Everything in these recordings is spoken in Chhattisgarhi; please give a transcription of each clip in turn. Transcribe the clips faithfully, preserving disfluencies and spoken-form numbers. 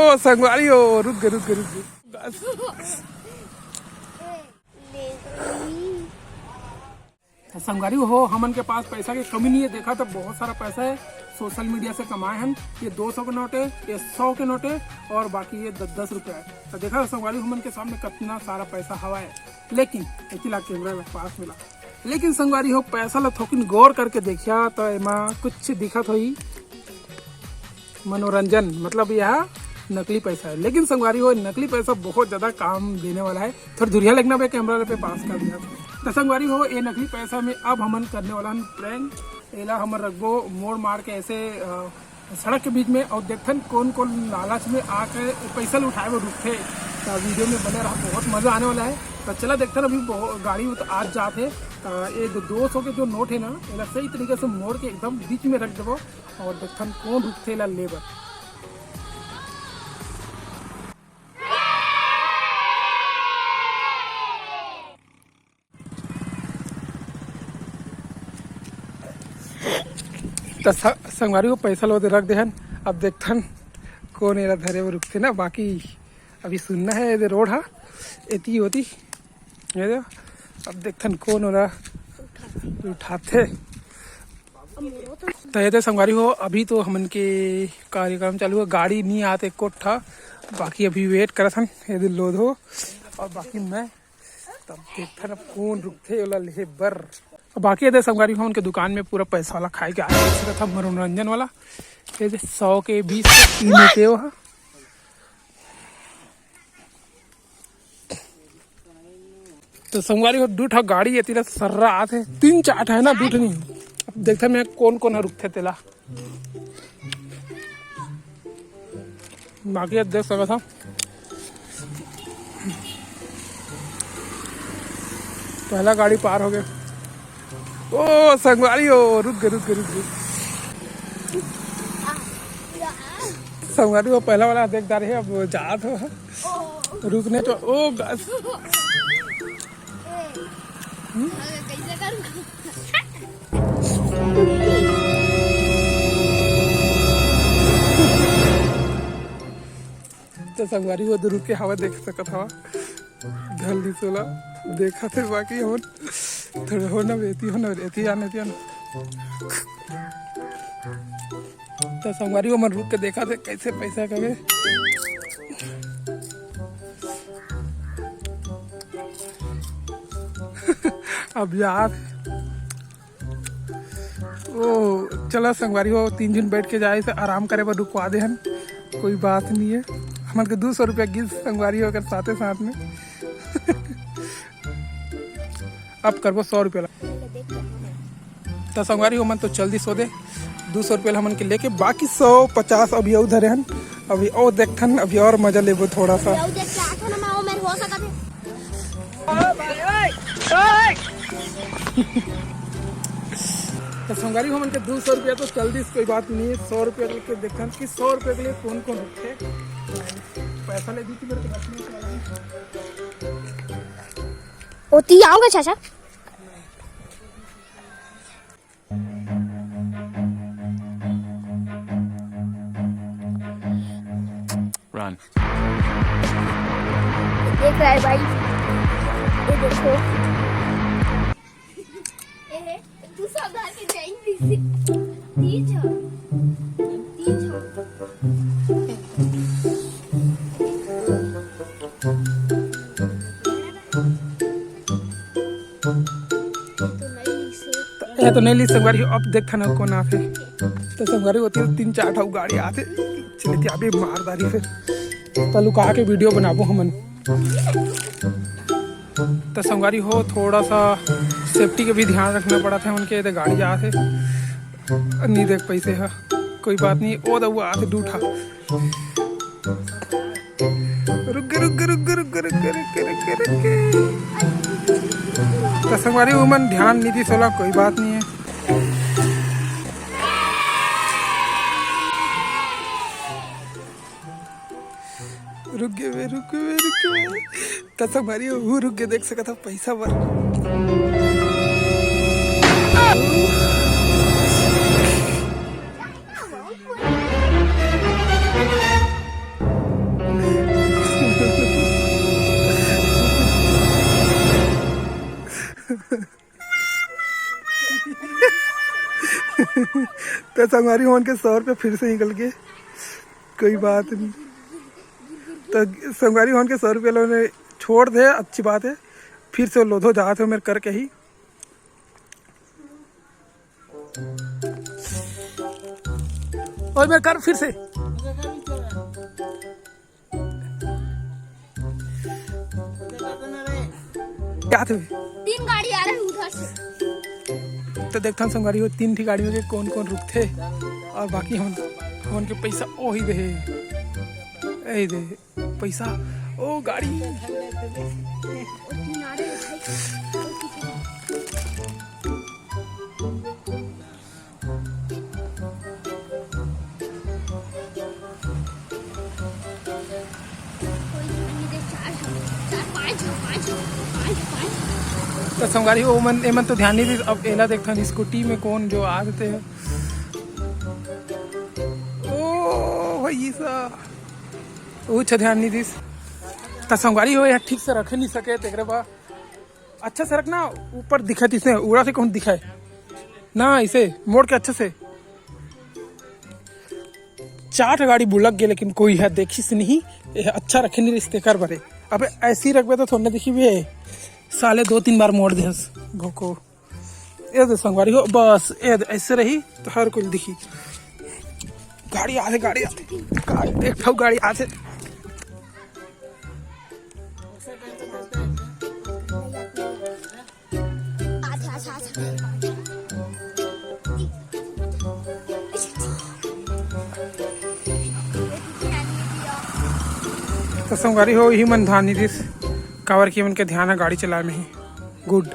ओ संगवारी हो, रुक गे, रुक गे, रुक गे। त संगवारी हो, हमन के पास पैसा के कमी नहीं है। देखा तो बहुत सारा पैसा है, सोशल मीडिया से कमाए हन। ये दो सौ के नोट है, ये सौ के नोट है और बाकी ये दस दस रुपया है। तो देखा संगवारी, हमन के सामने कितना सारा पैसा हवा है, लेकिन इतना कैमरा ला पास मिला। लेकिन संगवारी हो, पैसा ला थोकिन गौर करके देखिया तो एमा कुछ दिखत होही। मनोरंजन, मतलब यह नकली पैसा है। लेकिन संगवारी हो, नकली पैसा बहुत ज्यादा काम देने वाला है। थोड़ा धुरिया लगना बे, कैमरा पे पास कर दिया। तो संगवारी हो, ये नकली पैसा में अब हमन करने वाला हन प्रैंक। एला हमन रखबो मोड़ मार के ऐसे, अ, सड़क के बीच में, और देखथन कौन कौन लालच में आके पैसा ल उठाए बर रुकथे। तो वीडियो में बने रहा, बहुत मजा आने वाला है। तो चला देखथन, अभी बहु-, गाड़ी तो आज जात है। तो ये दो, दो सौ के जो नोट है ना, एला सही तरीके से मोड़ के एकदम बीच में रख देबो। और देखथन कौन रुकथे एला ले बर। त स-, संगवारी हो, पैसा लो दे रख देहन। अब देखथन कौन एला धरे बर रुकथे ना। बाकी अभी सुनना है, ये रोड हा एती ओती, ये दे। अब देखथन कौन ओला उठाथे। त ये दे संगवारी हो, अभी तो हमन के कार्यक्रम चालू है, गाड़ी नहीं आते कोठा। बाकी अभी वेट करत हन, ये दे लोध हो। और बाकी मैं तब देखथन अब कौन रुकथे ओला लेहे बर। बाकी ये दे संगवारी हो, उनके दुकान में पूरा पैसा वाला खाए के आए, देख सकत ह मनोरंजन वाला। ये दे सौ के, बीस के, तीन के वो ह। तो संगवारी हो, दू ठा गाड़ी एती ला सर्रा आत हे, तीन चार ठा है ना, दू ठा नहीं। अब देखथन मैं कौन कौन ह रुकथे तेला। बाकी अब देख सकत हव, पहला गाड़ी पार हो गया। ओ संगवारी हो, रुक गे, रुक गे, रुक गे। संगवारी हो, पहला वाला देख डारे हे, अब जात हो रुकने तो। ओ ग- तो संगवारी हो, दू रुक के हवा देख सकत हवा। जल्दी सोला देखा थे, बाकी हो थोड़ा हो ना बेती हो ना, एती आने, एती आने। तो संगवारी हो, मन रुक के देखा थे कैसे पैसा कमे। अब यार ओ, चला संगवारी हो, तीन झन बैठ के जाए से आराम करे बर रुकवा दे हन, कोई बात नहीं है। हमन के दू सौ रुपया गिस संगवारी हो, अगर साथे साथ में। अब करबो सौ रुपया ला। तो संगवारी हो, मन तो चल दिस ओदे, दू सौ रुपया ला हमन के लेके बाकी सौ पचास अभी अउ धरे हन। अभी ओ देखथन, अभी और मजा लेबो थोड़ा सा। अउ देख के आथो ना, मैं ओ मेर हो सकत हे। तो संगवारी हो, हमन के दू सौ रुपया तो चल दिस, कोई बात नहीं है। सौ रुपया लेके देखथन कि सौ रुपया के लिए कौन कौन रुकथे। पैसा ले दी थी मेरे को दस मिनट वाला। ओती आऊंगा चाचा। Run. देख रहा है भाई, ये देखो। ए, तू सब घर के जाएंगे। तीज हो। तीज हो। ये तो नहीं ली संगवारी हो, अब देखथन कौन आथे। तो संगवारी होती है, तीन चार ठो गाड़ी आथे, चले थे अभी मारदारी फिर। तो लुका के वीडियो बनाबो हमन। तो संगवारी हो, थोड़ा सा सेफ्टी के भी ध्यान रखना पड़ा था उनके, तो गाड़ी जाथे नहीं देख पैसे हा, कोई बात नहीं। ओ दउआ आथे दू ठा। रुक गे, रुक गे, रुक गे। तो संगवारी उमन ध्यान नहीं दी सोला, कोई बात नहीं है। रुक गे बे, रुक गे बे, रुक गे बे। तो संगवारी हो, रुक के देख सकत हो पैसा बर। तो संगवारी हो, उनके सौ रुपया फिर से निकल गए। कोई बात नहीं। तो संगवारी हो, उनके सौ रुपया लोगों ने छोड़ दे, अच्छी बात है। फिर से लोधो जात हो मेरे करके ही। ओए, मेरे कर फिर से। क्या थे? तीन गाड़ी आ रहे उधर से। तो देखथन संगवारी हो, तीन ठी गाड़ी में के कौन कौन रुकथे और बाकी हम, हमन के पैसा ओही दे, एही दे पैसा, ओ गाड़ी। तो संगवारी हो, ओमन, एमन तो ध्यान नहीं दे। अब एला देखथन, स्कूटी में कौन जो आ देते हैं। ओ भाई सा, ओ अच्छा ध्यान नहीं दिस। तो संगवारी हो, यहाँ ठीक से रखे नहीं सके, तेकरे बा अच्छा से रखना, ऊपर दिखा, इसने उड़ा से कौन दिखाए ना, इसे मोड़ के अच्छे से। चार ठो गाड़ी बुलक गए, लेकिन कोई है देखिस नहीं, ये अच्छा रखे नहीं रिश्ते कर बरे। अबे ऐसे ही रखबे तो थोड़े दिखी भी है, साले दो तीन बार मोड़ दे भोको। ये दे संगवारी हो, बस ये दे, ऐसे रही तो हर कोई दिखी। गाड़ी आथे, गाड़ी आथे, गाड़ी, एक ठो गाड़ी आथे। तो संगवारी हो, यही मन ध्यान नहीं दिस, काबर कि मन के ध्यान है गाड़ी चलाए में ही। गुड।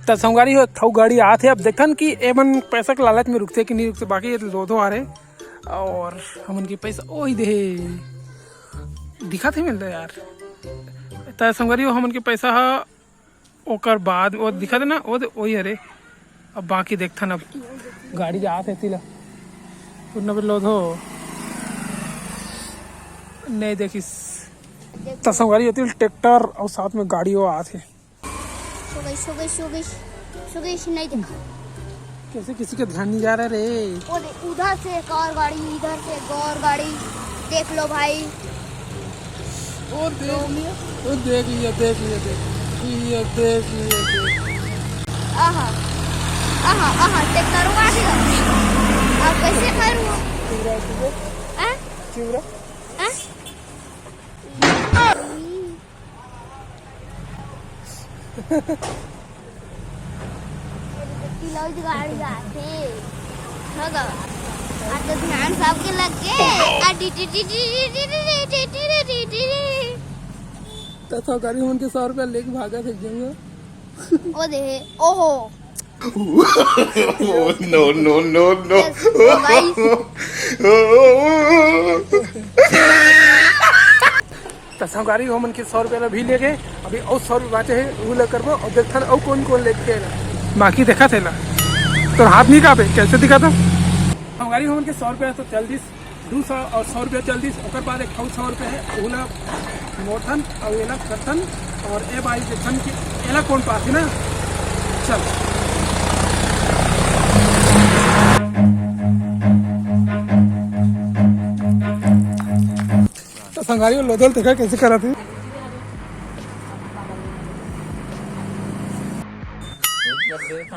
तो संगवारी हो, एक ठो गाड़ी आथे। अब देखन कि एमन पैसा के लालच में रुकथे कि नहीं रुकथे, बाकी ये लोधो आ रहे और हमन के पैसा ओही दे दिखा थे मिलता यार। तो संगवारी हो, हमन के पैसा हा ओकर बाद वो दिखा देना, वो दे, वही हरे। अब बाकी देखथन, अब गाड़ी जात हे तिला उतना पे लोधो नहीं देखिस। त संगवारी होती ट्रैक्टर और साथ में गाड़ी वो आत हे। सो गई, सो गई, सो गई, सो गई, नहीं देखा। कैसे किसी के ध्यान नहीं जा रहा रे? वो दे, उधर से एक और गाड़ी, इधर से एक और गाड़ी। देख लो भाई। वो देख लिया, वो देख लिया, देख लिया, देख लिया, देख लिया, देख लिया। आहा, आहा, आहा, ट्रैक्टर आ गया। अब कैसे करूँ? Chimera, Chimera. हैं? चिमरा। हैं? तिलौज गाड़ी आथे। हो गा। आ तो ध्यान सबके लग गे। आ डी डी डी डी। त सरकारी मन के सौ रुपया लेके भागा थे जंगल। ओ दे, ओहो। No, no, no, no। Yes, ओ भाई। त संगवारी हो मन के सौ रुपया ला भी लेके अभी अउ सौ रुपया बाचे हे, उ ला करबो अउ देखथन अउ कौन कौन लेके आएला। बाकी देखा थे ला, तोर हाथ नहीं कापे, कैसे दिखा था? संगवारी हो मन के सौ रुपया तो चल दिस, दू सौ और सौ रुपया चल दिस, ओकर बाद एक ठो सौ रुपया है, उ ला मोड़थन और एला करथन और ए भाई देखथन कि एला कौन पाथे ना। चल। तो संगवारी हो लोधो ल देखा कैसे करत हे।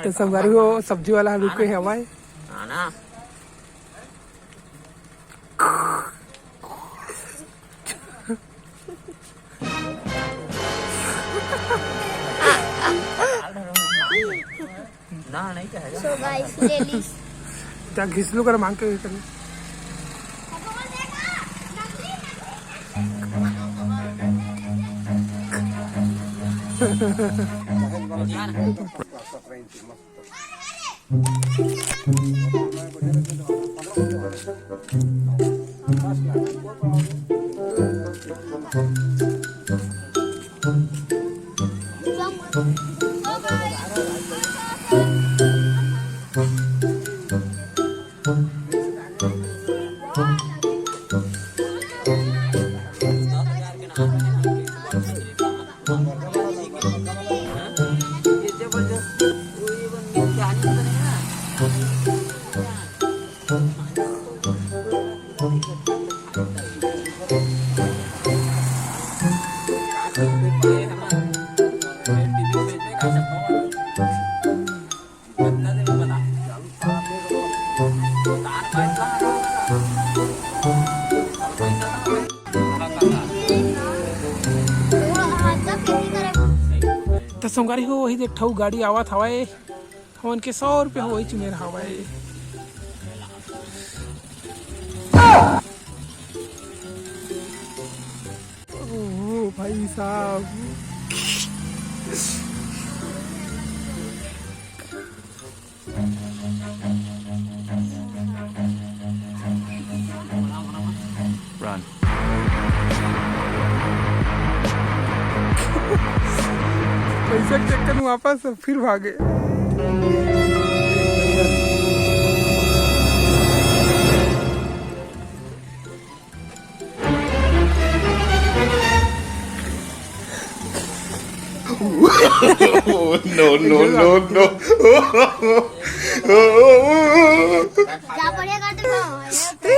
तो संगवारी हो सब्जी वाला रुके हवाए। आना। ना, नहीं कहेगा। So guys, ले ली। जा घिसलू कर मांग के कर। संगवारी हो, वही देख ठऊ गाड़ी आवत हवय, हमन के सौ रुपया होई चुमेर हवय। ओ भाई साहब। Run. पैसा के चक्कर में वापस फिर भागे। Oh, no, no, no, no. जा पड़ेगा तो ना। ए, ए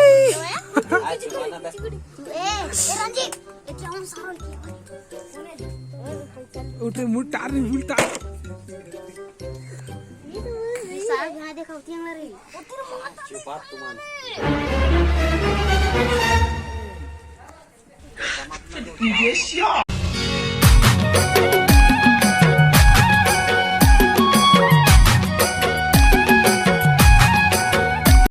रंजीत, ये क्या हम सारा किया? उठे मुंह टार नहीं भूलता। सारा यहाँ देखा होती है हमारी। चुपा तुम।